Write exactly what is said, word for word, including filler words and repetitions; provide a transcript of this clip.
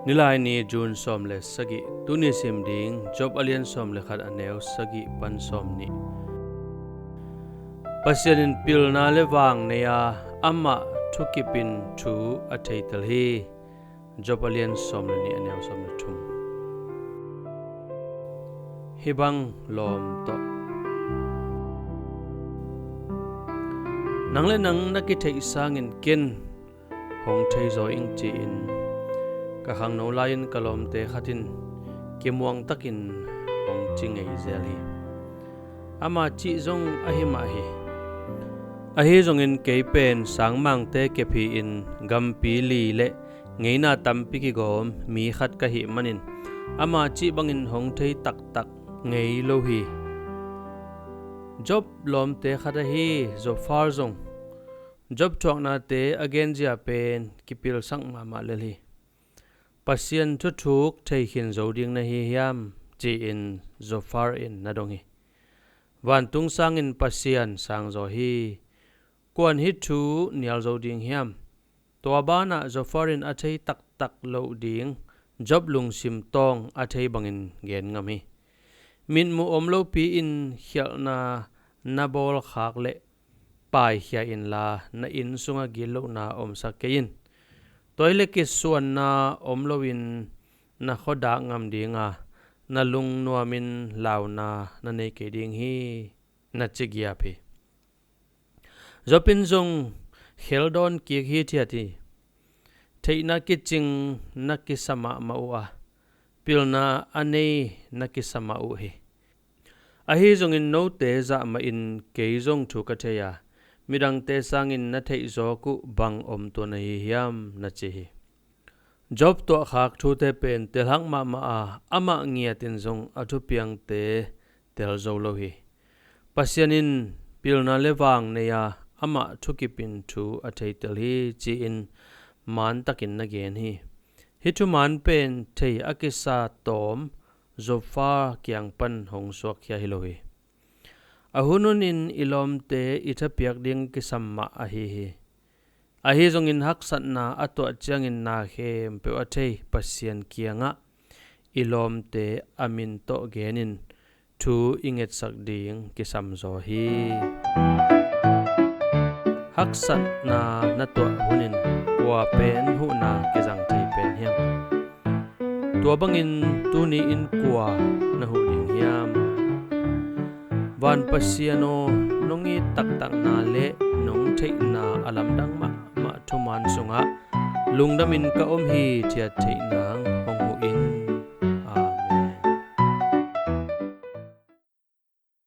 Nilai ni, June sawm le sagih. Tuni sim ding, Job a lian sawm le khat, a neu sagih pan sawm nih. Pasian in pilna le vang nei a, amah thukipin thu a theitel hi. Job a lian sawm le nih, a neu sawm le thum. Hih bang lawm tawh. Nang le nang na kitheih sangin ken hong theizaw ing ci-in ka khangno lai-in ka lawmte khat in kimuang takin hong ci ngei zel hi. Ama cih zong ahi mah hi. Ahi zongin kei pen sangmangte kep hi-in gampi li le ngeina tampi kigawm mi khat ka hih manin ama cih bangin hong thei taktak ngei lo hi. Job lawmte khat ahi Zophar zong Job thuaknate a genzia pen kipilsak mahmah lel hi. Pasian thuthuk thei khin zo ding na hi hiam? Ci-in Zophar in na dong hi. Vantung sangin Pasian sangzaw hi. Kuan hih thu nial zo ding hiam? Tua banah Zophar in a thei taktak loh ding Job lungsim tawng a thei bangin gen ngam hi. Mitmuh om lopi-in khialhna na bawlkhak leh paikhia inla, na inn sungah gitlohna omsak kei in. Tua hi leh kisuanna om loin na khuadak ngam dinga, na lungnuamin launa na nei kei ding hi, na ci giap hi. Job in zong kheldawn kik hithiat hi. Theihna kicing na kisa mahmah uh a, pilna a nei na kisa mah uh hi. Ahi zongin note zah mahin kei zong thu ka thei a, midangte sangin na theih zawk uh bang om tuan ahi hiam, na ci hi. Job tuahkhak thute pen telhak mahmah a, amah ngiatin zong a thupiangte tel zo lo hi. Pasian in pilna le vang nei a, amah thukipin thu a theitel hi, ci-in mantakin na gen hi. Hih thuman pen thei a kisa tawm Zophar kiang pan hong suakkhia hi lo hi. A hun hunin i lawmte i thapiak ding kisam mah ahi hi. Ahi zongin haksatna a tuah ciangin na khempeuh a thei Pasian kiangah i lawmte a min tawh genin thu i ngetsak ding kisamzaw hi. Haksatna na tuah hunin kua pen huhna kizang thei pen hiam? Tua bangin tuni-in kua na huh ding hiam? Van Pasian aw, nong it taktakna le nong theihna a lamdang mahmah thuman sungah lungdamin ka om hithiat theih nang